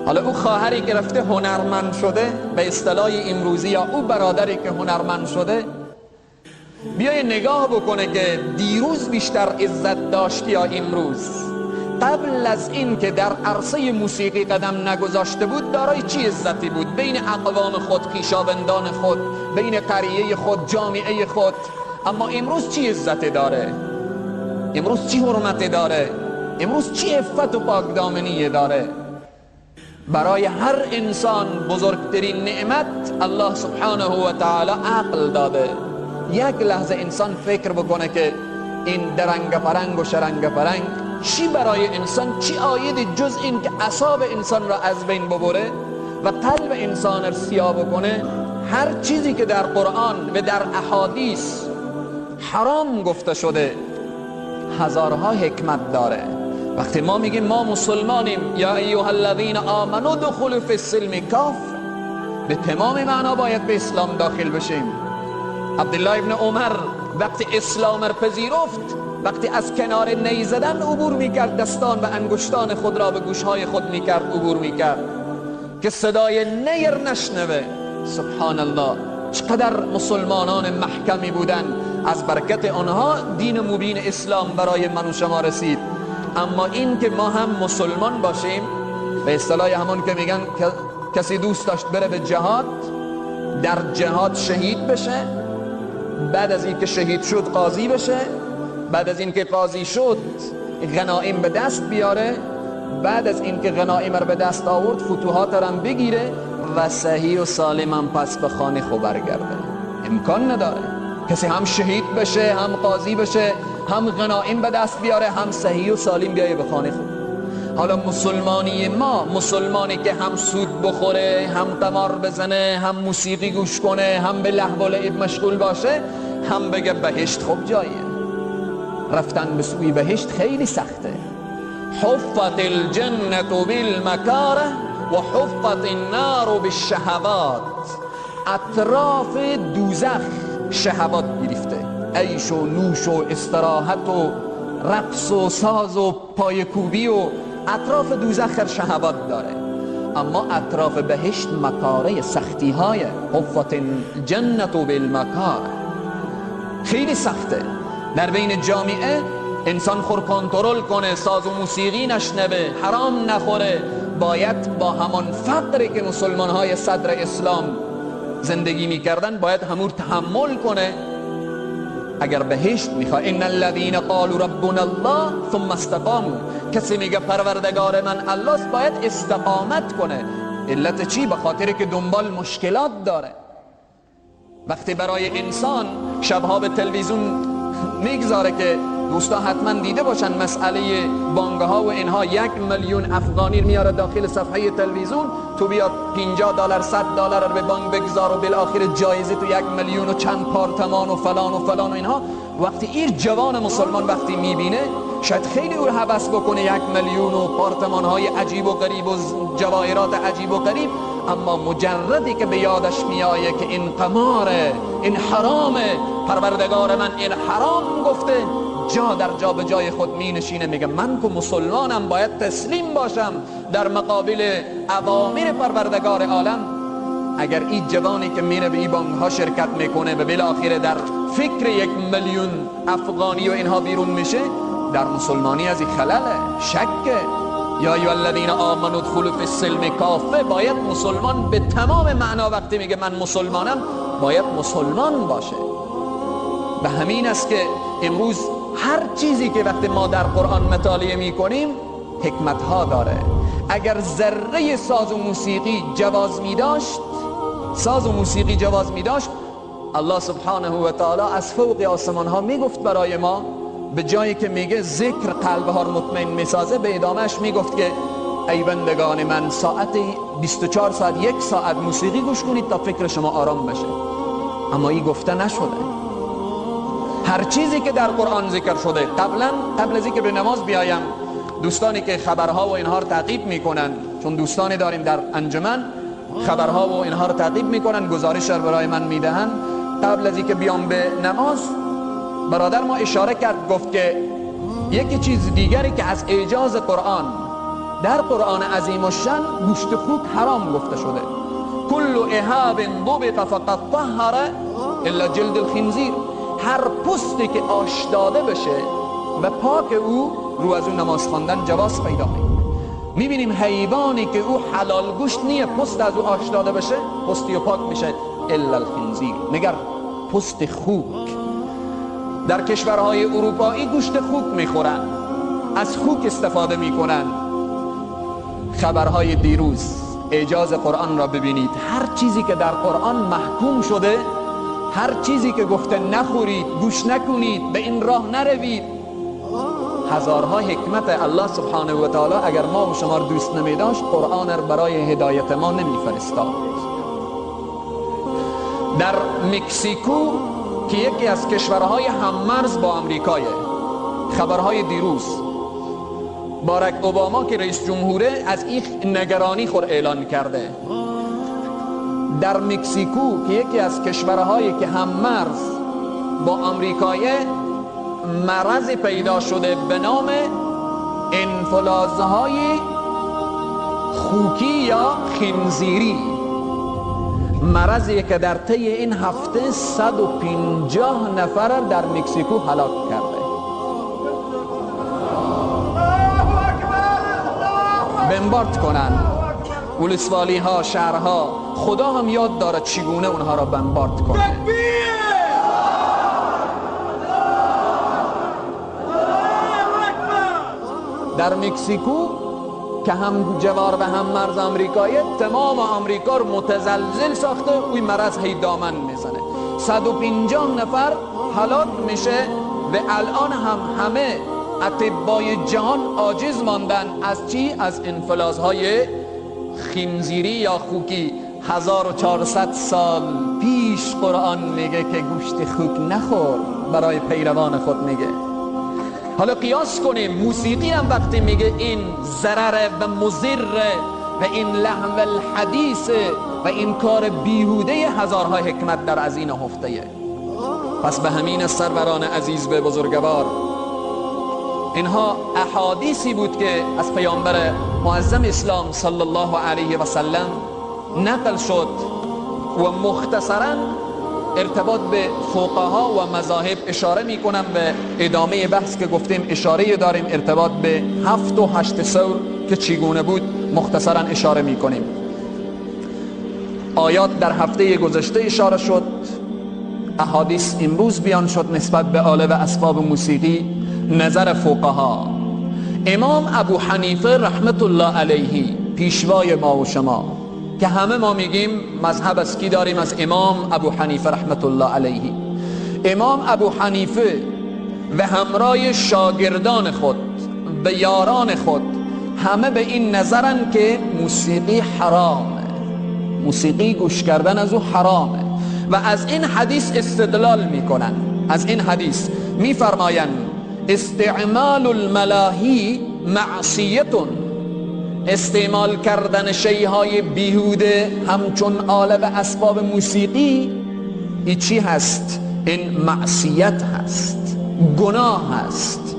حالا او خواهری که رفته هنرمند شده به اصطلاح امروزی، یا او برادری که هنرمند شده، بیای نگاه بکنه که دیروز بیشتر عزت داشت یا امروز. قبل از این که در عرصه موسیقی قدم نگذاشته بود دارای چی عزتی بود؟ بین اقوام خود، خویشاوندان خود، بین قریه خود، جامعه خود. اما امروز چی عزتی داره؟ امروز چی حرمتی داره؟ امروز چی عفت و پاکدامنی داره؟ برای هر انسان بزرگترین نعمت الله سبحانه و تعالی عقل داده. یک لحظه انسان فکر بکنه که این درنگ پرنگ و شرنگ پرنگ چی برای انسان، چی آید جز این که اعصاب انسان را از بین ببره و قلب انسان را سیاه بکنه. هر چیزی که در قرآن و در احادیث حرام گفته شده هزارها حکمت داره. وقتی ما میگیم ما مسلمانیم، یا ایها الذین آمنوا ادخلوا فی السلم کاف، به تمام معنا باید به اسلام داخل بشیم. عبدالله ابن عمر وقتی اسلام را پذیرفت، وقتی از کنار نی زدن عبور میکرد، دستان و انگشتان خود را به گوشهای خود میکرد، عبور میکرد که صدای نیر نشنوه. سبحان الله، چقدر مسلمانان محکمی بودن، از برکت آنها دین مبین اسلام برای من و شما رسید. اما این که ما هم مسلمان باشیم، به اصطلاح همون که میگن کسی دوست داشت بره به جهاد، در جهاد شهید بشه، بعد از اینکه شهید شد قاضی بشه، بعد از اینکه قاضی شد غنایم به دست بیاره، بعد از اینکه غنایم رو به دست آورد فتوحات رو هم بگیره و صحیح و سالم هم پس به خانه خود برگرده. امکان نداره کسی هم شهید بشه، هم قاضی بشه، هم غنایم به دست بیاره، هم صحیح و سالم بیایه به خانه خود. حالا مسلمانی ما، مسلمانی که هم سود بخوره، هم قمار بزنه، هم موسیقی گوش کنه، هم به لهو و لعب مشغول باشه، هم بگه بهشت خوب جاییه. رفتن به سوی بهشت خیلی سخته. حفت الجنة بالمکاره و حفت النار بالشهوات. اطراف دوزخ شهوات گرفته، عیش و نوش و استراحت و رقص و ساز و پایکوبی و اطراف دوزخ شهوات داره. اما اطراف بهشت مکاره، سختی های حفت الجنة بالمکاره، خیلی سخته. در بین جامعه انسان خور کنترل کنه، ساز و موسیقی نشنوه، حرام نخوره، باید با همان فقری که مسلمان های صدر اسلام زندگی میکردن باید همور تحمل کنه اگر بهشت میخواد. ان الذين قالوا ربنا الله ثم استقاموا، کسی میگه پروردگار من الله است باید استقامت کنه. علت چی؟ به خاطر که دنبال مشکلات داره. وقتی برای انسان شبها به تلویزیون میگذاره که دوستا حتما دیده باشن مسئله بانک ها و اینها، 1 میلیون افغانی میاره داخل صفحه تلویزیون، تو بیا $50 $100 رو به بانک بگذار و بالاخره جایزه تو 1 میلیون و چند پارتمان و فلان و فلان و اینها. وقتی این جوان مسلمان وقتی میبینه شاید خیلی او هوس بکنه 1 میلیون و پارتمان های عجیب و غریب و جواهرات عجیب و غریب، اما مجردی که به یادش میایه که این قماره، این حرامه، پروردگار من این حرام گفته، جا در جا به جای خود می نشینه، میگه من که مسلمانم باید تسلیم باشم در مقابل اوامر پروردگار عالم. اگر این جوانی که میره به این بانک ها شرکت میکنه و بالاخره در فکر 1 میلیون افغانی و اینها بیرون میشه، در مسلمانی از این خلله، شکه. یا ایها الذین آمنوا ادخلوا فی السلم کافه. باید مسلمان به تمام معنا وقتی میگه من مسلمانم باید مسلمان باشه. به همین است که امروز هر چیزی که وقتی ما در قرآن مطالعه میکنیم حکمت ها داره. اگر ذره ساز و موسیقی جواز میداشت، ساز و موسیقی جواز میداشت، الله سبحانه و تعالی از فوق آسمان ها میگفت برای ما، به جایی که میگه ذکر قلب ها رو مطمئن میسازه، به ادامهش میگفت که ای بندگان من ساعت 24 ساعت 1 ساعت موسیقی گوش کنید تا فکر شما آرام بشه. اما این گفته نشده. هر چیزی که در قرآن ذکر شده، قبلا قبل از اینکه به نماز بیایم، دوستانی که خبرها و اینها رو تعقیب میکنن، چون دوستانی داریم در انجمن خبرها و اینها رو تعقیب میکنن، گزارش رو برای من میدهن، قبل از اینکه بیام به نماز برادر ما اشاره کرد، گفت که یکی چیز دیگری که از اعجاز قرآن در قرآن عظیم الشأن گوشت خوک حرام گفته شده. کل اهاب ضبط فقد طهر الا جلد الخنزیر. هر پوستی که آش داده بشه و پاک او رو از اون نماز خواندن جواز پیدا میکنه. میبینیم حیوانی که او حلال گوشت نیه، پوست از او آش داده بشه، پوستی و پاک میشه، الا الخنزیر. نگر پوست خوک. در کشورهای اروپایی گوشت خوک میخورن، از خوک استفاده میکنن. خبرهای دیروز، اعجاز قرآن را ببینید. هر چیزی که در قرآن محکوم شده، هر چیزی که گفته نخورید، گوش نکنید، به این راه نروید، هزارها حکمت الله سبحانه و تعالی اگر ما و شما رو دوست نمی داشت قرآن را برای هدایت ما نمی فرستاد. در مکزیکو که یکی از کشورهای هممرز با امریکایه، خبرهای دیروز، بارک اوباما که رئیس جمهوره از این نگرانی خود اعلان کرده. در مکزیکو که یکی از کشورهایی که هممرز با امریکایه، مرض پیدا شده به نام انفلازهای خوکی یا خنزیری، مرضی که در طی این هفته 150 نفر در مکزیکو هلاک کرده. بمبارد کنن ولسوالی ها، شهرها. خدا هم یاد داره چگونه اونها را بمبارد کنه. در مکزیکو که هم جوار و هم مرز امریکایه، تمام امریکا رو متزلزل ساخته. اوی مرض هی دامن میزنه، 150 نفر هلاک میشه و الان هم همه اطبای جهان عاجز ماندن از چی؟ از انفلازهای خنزیری یا خوکی. 1400 سال پیش قرآن میگه که گوشت خوک نخور، برای پیروان خود میگه. حالا قیاس کنیم موسیقی هم وقتی میگه این ضرر و مضر و این لهو الحدیث و این کار بیهوده، هزارها حکمت در از این هفته. پس به همین سروران عزیز به بزرگوار، اینها احادیثی بود که از پیامبر معظم اسلام صلی الله علیه و سلم نقل شد و مختصرا ارتباط به فقها و مذاهب اشاره میکنم. به ادامه بحث که گفتیم اشاره داریم، ارتباط به 7 و 8 سور که چگونه بود مختصرا اشاره میکنیم. آیات در هفته گذشته اشاره شد، احادیث امروز بیان شد نسبت به آله و اسباب موسیقی، نظر فقها. امام ابو حنیفه رحمت الله علیه، پیشوای ما و شما که همه ما میگیم مذهب از کی داریم؟ از امام ابو حنیفه رحمت الله علیه. امام ابو حنیفه و همراه شاگردان خود و یاران خود همه به این نظرن که موسیقی حرامه، موسیقی گوش کردن از او حرامه و از این حدیث استدلال میکنن. از این حدیث میفرمایند استعمال الملاهی معصیتون، استعمال کردن شیهای بیهوده همچون آله و اسباب موسیقی ای چی هست؟ این معصیت هست، گناه هست.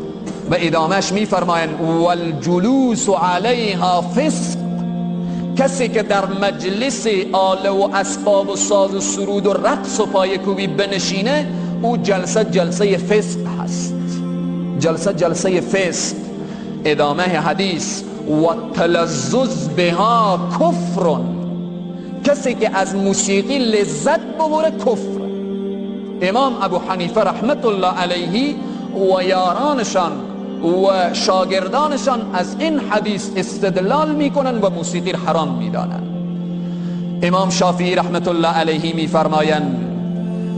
و ادامهش میفرمایند والجلوس علیها فسق، کسی که در مجلس آله و اسباب و ساز و سرود و رقص و پایکوبی بنشینه او جلسه جلسه فسق هست، جلسه جلسه فسق. ادامه حدیث و تلذذ بها کفر، کسی که از موسیقی لذت ببره کفر. امام ابو حنیفه رحمت الله علیه و یارانشان و شاگردانشان از این حدیث استدلال میکنن و موسیقی حرام میدانند. امام شافعی رحمت الله علیه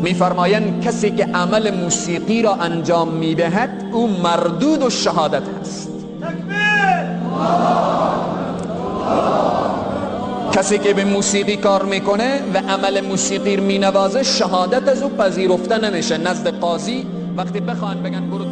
میفرمایند کسی که عمل موسیقی را انجام میدهد او مردود و شهادت هست. کسی که به موسیقی کار میکنه و عمل موسیقی مینوازه شهادت از او پذیرفته نمیشه نزد قاضی. وقتی بخوان بگن برو